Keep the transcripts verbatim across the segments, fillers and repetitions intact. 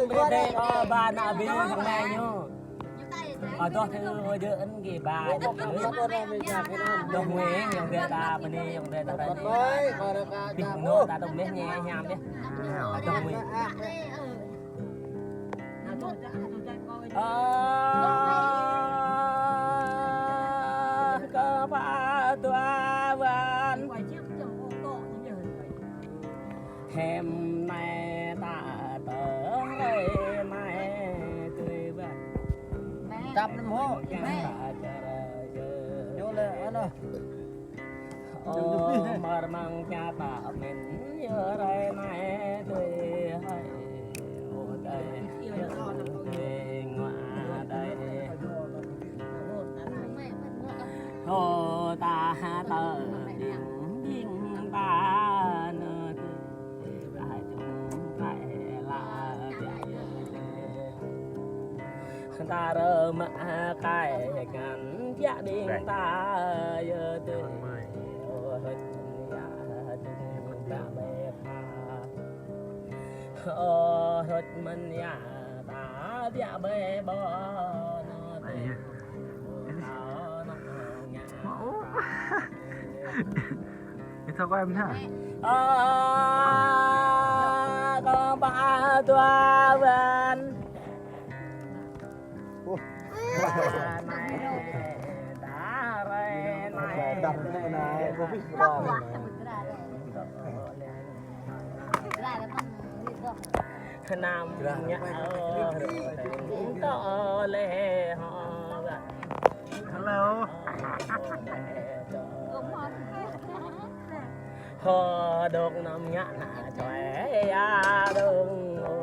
Bơ đê, ơ, ba nă bê sang mê ñu. Ơ, dŏ thơ hô jơ ân kê ba. Dŏ ngui, yŏng đê ta bơ ni, yŏng đê ta bơ ni. Bĭ nô ta dŏ meh ñe hiam đê. Ơ, dŏ ngui. Ơ, kơ ba dua wan. Hôm nay ta tơ hrơi mai tui bă. Tăp năm hô. Ñu lĕ, anŭn. Ơ, mơr măng cha ta mĭn yơ hrơi mai tui hơi. Ơ, tơi, tơi, ngua tơi. Hô ta tơ ƀing ƀing ta nơ tơ. Ta chung kai la biă. Ta rơmă kai ngăn biă ƀing ta yơ tơ. Ơ hơt ya chung ta bê pha. Ơ hơt mơ̆n ya ta biă bê bơ nơ tơ. Ơ nơ ngă. Ơ, kơ ba dua wan. Năm ngă tơ lê hơ. Hello. Hơ dŏ năm ngă nă čuai ya dŏng ơ.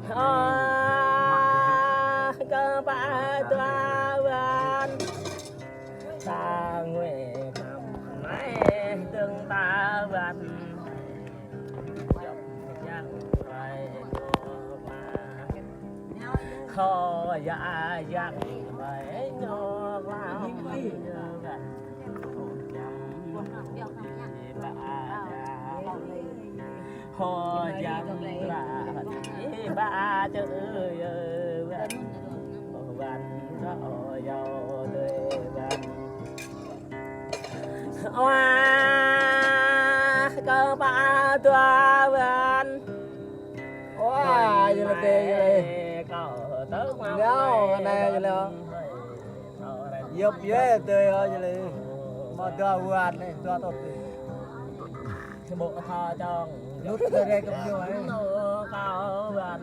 Hơ kơ ba dua wan. Ta ngui năm mai dơ̆ng ta wan. Yang rai dua ba. Kho ya yang rai nyok lam. Hô yang ra ba chữ yơ. Ơ, wan kơ yâo tơi wan. Ơ, kơ ba dua wan. Ơ, yơ lĕ tê, yơ lĕ. Kơ tơ ma. Yâo, anai yơ lĕ. Yơp yơ tê, yơ lĕ. Ma dua wan, anai, dua tơ̆t. Ƀô̆ thâo čŏng. Lŭt tơ rê kơ yâo, ơ. Nô kâo wan.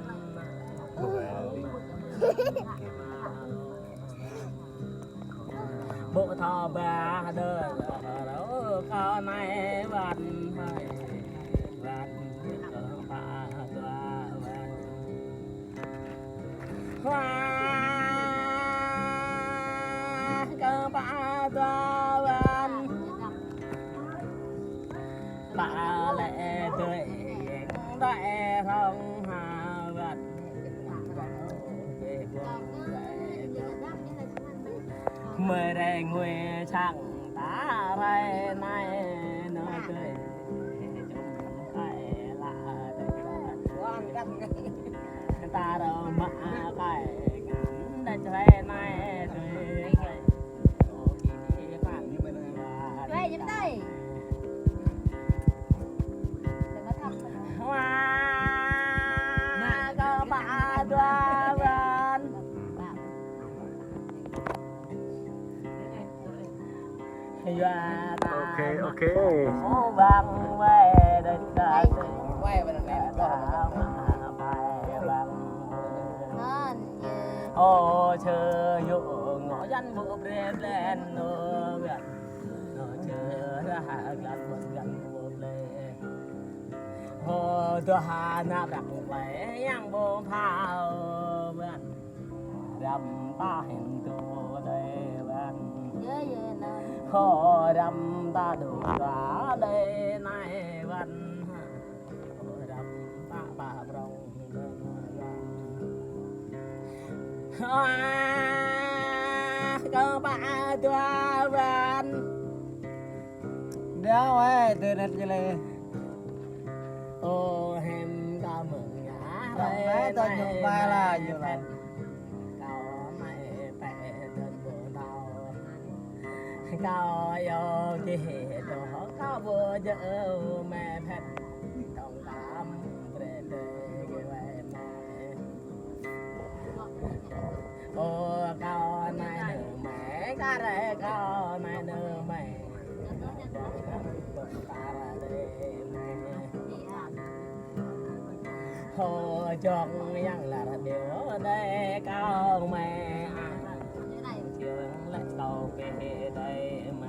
Ƀô̆ thâo ba đơ, ơ, kâo anai wan hơi, wan kơ ba dua wan. Hoa kơ ba dua wan. Ba lĕ tơi yeng đai hrŏng ha wan. Mơi rai ngui sang ta rai nai nơ tơi. Chung kai la tơi. Ta rơmă kai ngăn đa črai nai tơi. Črai ñăm tơi. Hoa kơ ba dua wan. Yua ta. Ok, ok. Ô bang wai đa đa. Ô chơ yô ngŏ yan ƀu bre blen nô. Ô chơ rah glan ƀu glan ƀu bre. Hô dua ha nă prăk ƀai yang ƀu phao ƀan. Răm ta hên tu đơi ƀan. Hô răm ta dŏ ta đơi nai ƀan. Hô răm ta ba prong đơi nai ƀan. Hô kơ ba dua ƀan. Đéo ấy, từ nét cái này. Ô, him kâo mơ̆ng ngă rai, tơ ñu bai la ñu la. Kâo anai pĕ tơ̆n ƀu tao. Kâo yua kơ hĭ tơ kâo ƀu djơ̆ mĕ phĕt. Tong tam pre te ke wai mai. Ô, kâo anai nơ mĕ, kâo rai kâo anai nơ mĕ. Hô, jong yang lar điêu đơi kâo mĕ, ah, jong lĕ kâo pĕ đơi mĕ.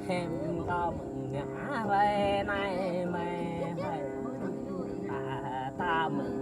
Him kâo mơ̆ng ngă rai anai mĕ hơi. Ta, ta mơ̆ng